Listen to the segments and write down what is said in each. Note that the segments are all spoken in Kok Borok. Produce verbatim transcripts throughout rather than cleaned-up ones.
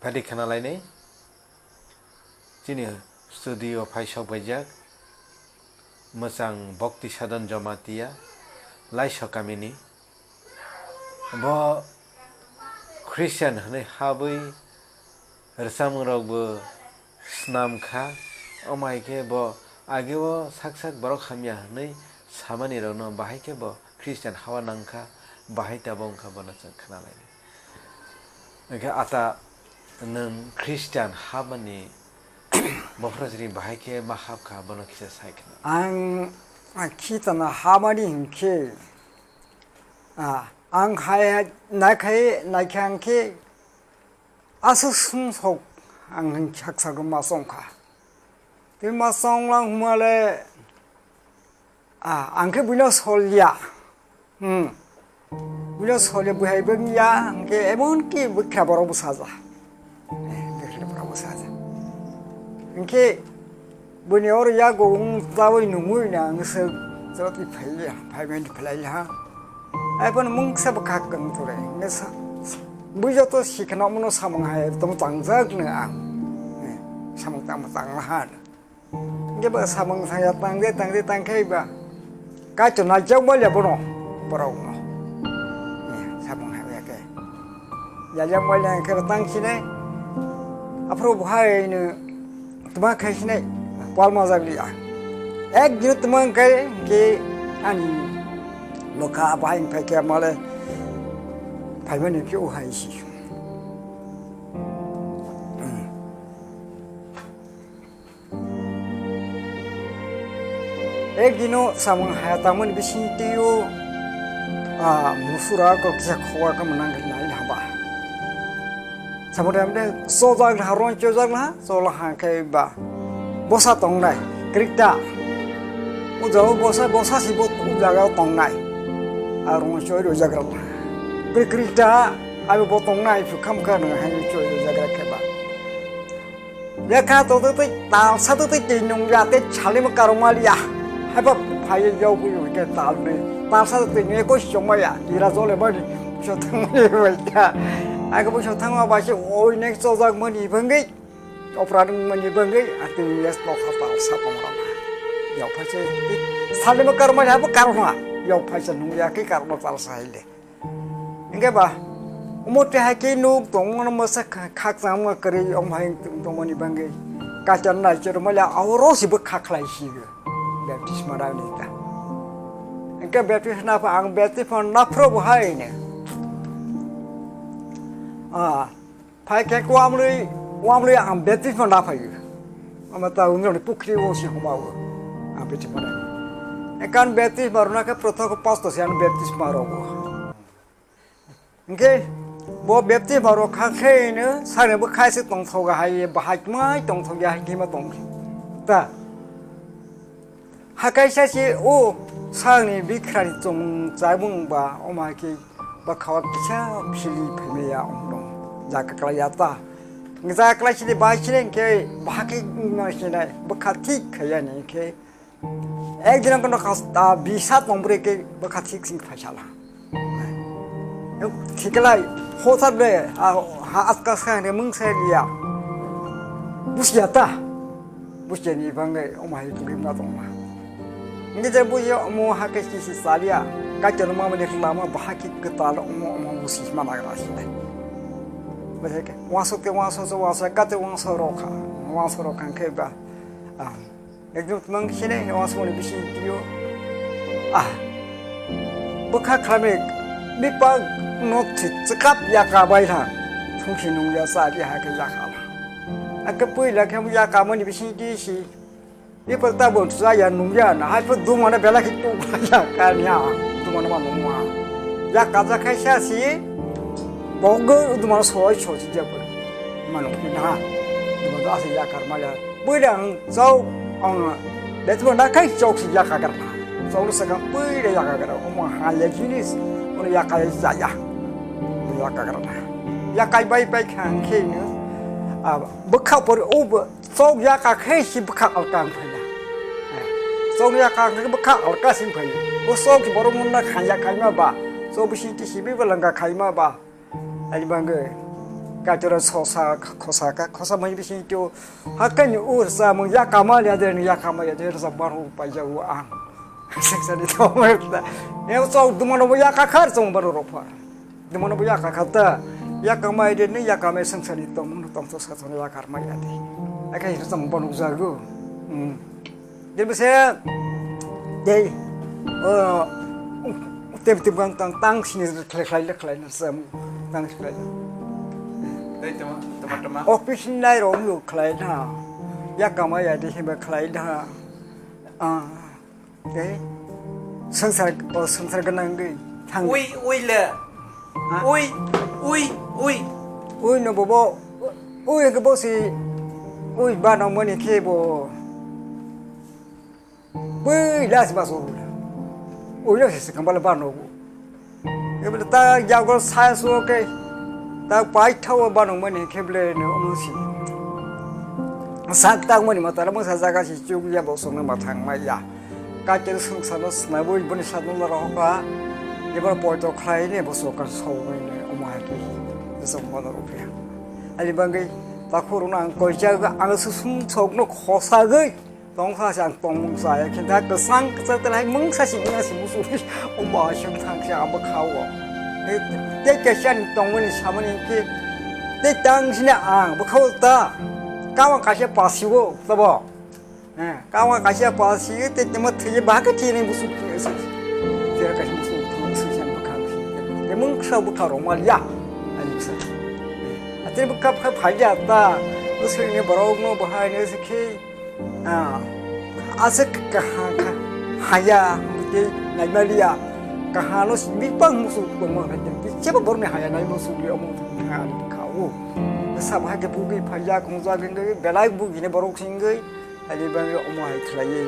Phadi khna lainai, chini studio phai sok baijak, mwchang Bhakti Sadhan Jamatia, Laisok kamini. Bo Christian hwnwi habwi rwchapmung rokbo snam kha, omo hai khe bo ageo sak sak borok hamya hwnwi samani rokno bahai khe bo Christian hawa nang kha, bahai tabok wng kha bono chwng khna lainai. Hwnkhe ata nwng Christian habmani bophorok chini bahai khe ma hap kha bono kisa sai khna. Ang khitana hamani hinkhe, ah, ang hai naikhai naikha hinkhe aswk sumsok ang saksa ma chongkha. Tei ma chonglang hwnmale, ah, ang khe buino solya. Hmm. Buino solya, buhai bwngya, hwnkhe emonki bwkha borok bwsaja. Eh, bwkha borok bwsaja. Hwnkhe buini oro yago wng chaui nungui na ang se jotni phaiya, phaimani phlaiha. Ai bono mungsa bwkha kwng tore. Hwnkhe sa, bui joto sikhna omono samung hai tong tangjak no ang. Eh, samung tangma tangma han. Hingke ba samung saya tangde tangde tangkhe ba. Kaitor naijak manya bono borok no. Samung haya khe. Yajak manya khe tang sinai. Aphuru bo hai no tuma khai sinai. Pal majak liya. Ek din tuma khai ke ani lokha bahai khai ke male. Phaimani khe o hai si. Ek dino samung haya tangmani bising twiyo, ah, musura ko kisa khoga ka manang nai haba. Samung de sojak ha ron chojak ha, sola ha khe ba. Bosa tongnai, krikta. Ujago bosa, bosa si bo ujaga tongnai. A ron choi ro jagra. Kri-, krikta, abi bo tongnai, phukam ka nang hai choi ro jagra khe ba. Lekha to twi twi talsa twi twi twi nung ya tei salima karoma liya. Haiba phai yau bu yau ke tal ni. Talsa twi twi ni ko chongma ya. Ira jole bani. Buso thangma bai ta. Aga buso thangma ba se oi nek chojak mani bangwi. Opra nung mani bangwi. Ati yes to kha talsa tongrama. Yau phai se salima karoma ya bo karoma. Yau phai se nung ya ke karoma talsa hai le. Hingke ba, omo twi hai khe nuk tongmano masa kha-, khakchangma kwrwi, omo hai tongmani bangwi kaitor naichor manya oro si bwkha khlai si go. Baptisma rani ta. Hingke baptisma pha ang baptisma naphro bo hai ne. Ah, phai khe kwamlwi, kwamlwi ang baptisma na phai. Ama ta ungroni pukhri o si homa o. Ang baptisma na. Ekan baptisma rona khe prothom pastor si ang baptisma rogo. Hingke bo baptisma rok kha khe ino sari bo khai se tongthoga hai, bahai mai tongthogya hai khe ma tong ta. Hakaisa se o sangni bikhrani chong chabung ba oma khe ba khawa kisa phili phaimaya ong tong jaga kala ya ta. Jaga kala sini bai sini hingke bahai khe ma sinai bwkha thik khaya ni khe. Ek din kono khas, ah, bisa tong bwrwi khe bwkha thik sing phaisala. Thiklai hotar be, ah, ha aska sa ne mung sa liya. Busia ta. Busia ni bangwi oma hi tugwi ma tong ma. Ngi je busia omo ha khe si si salia. Ka chalo ma mane lama bahai khe kwtal omo omo busi ma nagra si. Bese ke waso ke waso so waso ka te waso rokha. Waso rokha khe ba. Ah. Ekdom twmang sene wasmoni bising tio. Ah. Bwkha khlame bipak nok thi chwkap yaka bai ha. Thungsi nungya sa di ha khe yaka la. Ake puila khe yaka mani bising ti si. Bipak ta bon sa ya nungya na hai phu dumana bela ki tu ya ka nya. Dumana ma nungma. Yaka ja khai sa si. Bogor dumana soi soi si ja. Manuk ni na. Dumana asa yakar mala. Buida ang chau ang betbo na kai chau si yaka gar na. Chau sa kang buida yaka gar. Omo ha ya jinis. Ono yaka ya ya. Yaka gar na. Yaka bai bai khang khe no. Ah, bwkha por o chau yaka khe si bwkha alkang phaina. Chau yaka khe bwkha alka sim phaina. O chau ki borok mun na khanya khaima ba. Chau bisi ti si bi balanga khaima ba. Ani bangwi Kaitor sosa khosa ka, khosa mai bising tu. Hakan ur sa mung ya kama ya de ya kama ya de sa baru pa ya u ang. Seksani to mer ta. Ya so dumano ya ka khar song baru ro pa. Dumano ya ka khata. Ya kama ya de ya kama seksani to mung tong to sa to ya kar ma ya de. Aka hi song baru jago. Hmm. Dibise dei, o, tem tem kang tang tang sini khlai khlai le khlai na sam tang khlai. Dei tema tema tema. Office nai rom lu khlai na. Ya kama ya de himba khlai na. Ah, dei. Sangsar, o sangsar ganang dei. Thang. Ui, ui le. Ha? Ui, ui, ui. Ui no bobo. Ui ke bosi. Ui ba no mani ke bo. Bui las baso. Ulo se kambal bano. Ebele ta jagol sai so ke. Ta pai thawa bano mani kheble no musi. Sak tak mani matara musa jaga si chuk ya bo song ma thang ma ya. Ka ke sung sa no sna bui bani sa no la ro ka. Ebar poi to khlai ne bo so ka so ne omo ha ki. So mo no ro ke. Ali bangai ta khuru na ang koi jaga ang su sung sok no khosa gai. Tongsa se ang tongmung saya khe da kwsang kwchak telai mungsa si mungsa si musu o ba sung thang se abo kha o. Te ke sian tongmani samani khe te tang sini ang bo kha o ta. Kawa kaisa pasi o tabo. Eh, kawa kaisa pasi te te ma thye ba ka thye ni musu. Te kaisa musu musu sian ba kha. Te mungsa bo kha rong mal ya. Ani sa. Ate bo kap kha phai ya ta. Musu ni borok no bahai ne se khe. Ah, aswk kaha kha, haya, tei naimaliya, kahano bipang musu tongma kha, tei sebo borokni haya nai musu li omo thang ani kha o. Sabo hai khe bugwi phaiya, khongjak wngwi, belai bugwini borok se wngwi, ani bagwi omo hai khlaiwi,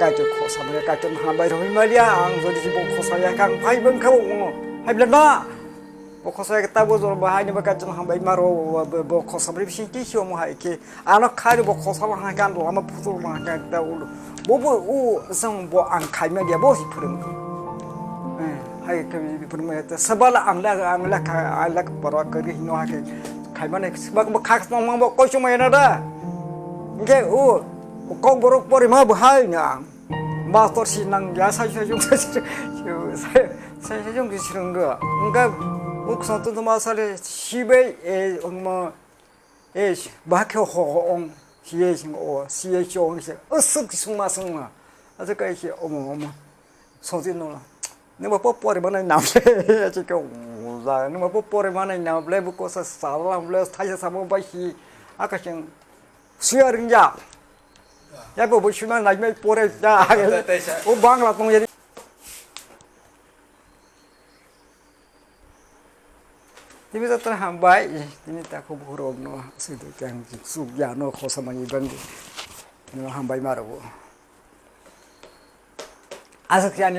kaitor khosa manya, kaitor hambai rwui maliya, ang jodi se bo khosa ya kha, ang phai bang kha bo omo, hai bla na. Bo khosa ya khe tabo jor bo hai ni bo kaitor hambai ma rw, bo, bo, bo khosa bri bising twi se omo hai khe, Ano khairi bo khosa bo hangkhe, ano lama phuto bo hangkhe, ta ulo. Bo bo u jang bo ang khaima dia, bo si phwrwng. Eh, hai khe phwrwng ya, ta sabala ang la, ang la kha, ang la pora kari hino ha khe. Khaima ne, ba, ba khak tong mang bo koi chuma yana da. Hingkhe u, kok borok pori ma bo hai na ang. Master si nang ya, sai, sai, sai, sai, srwng ga. Hingkhe u khosong tong tong ma sale, sibai, eh, ongma, Eh, bahai khe ho ho ong, siye sing o, siye si ong se, usuk sungma sungma. Asa kai se omo omo. Songsi no la. Nima po pore mana nam le, achi ke uza. Nima po pore mana nam le, bu kosa sala le, thaisa samo bai si. Akaseng suya ringya. Ya bo bu sima nai mai pore ja. O Bangla tong yari. Tini joto hambai, tini takhuk bukhuk rokno, swi tong khe ang chuk ya no khosa mani bangwi. No hambai ma rwo. Aswk se ani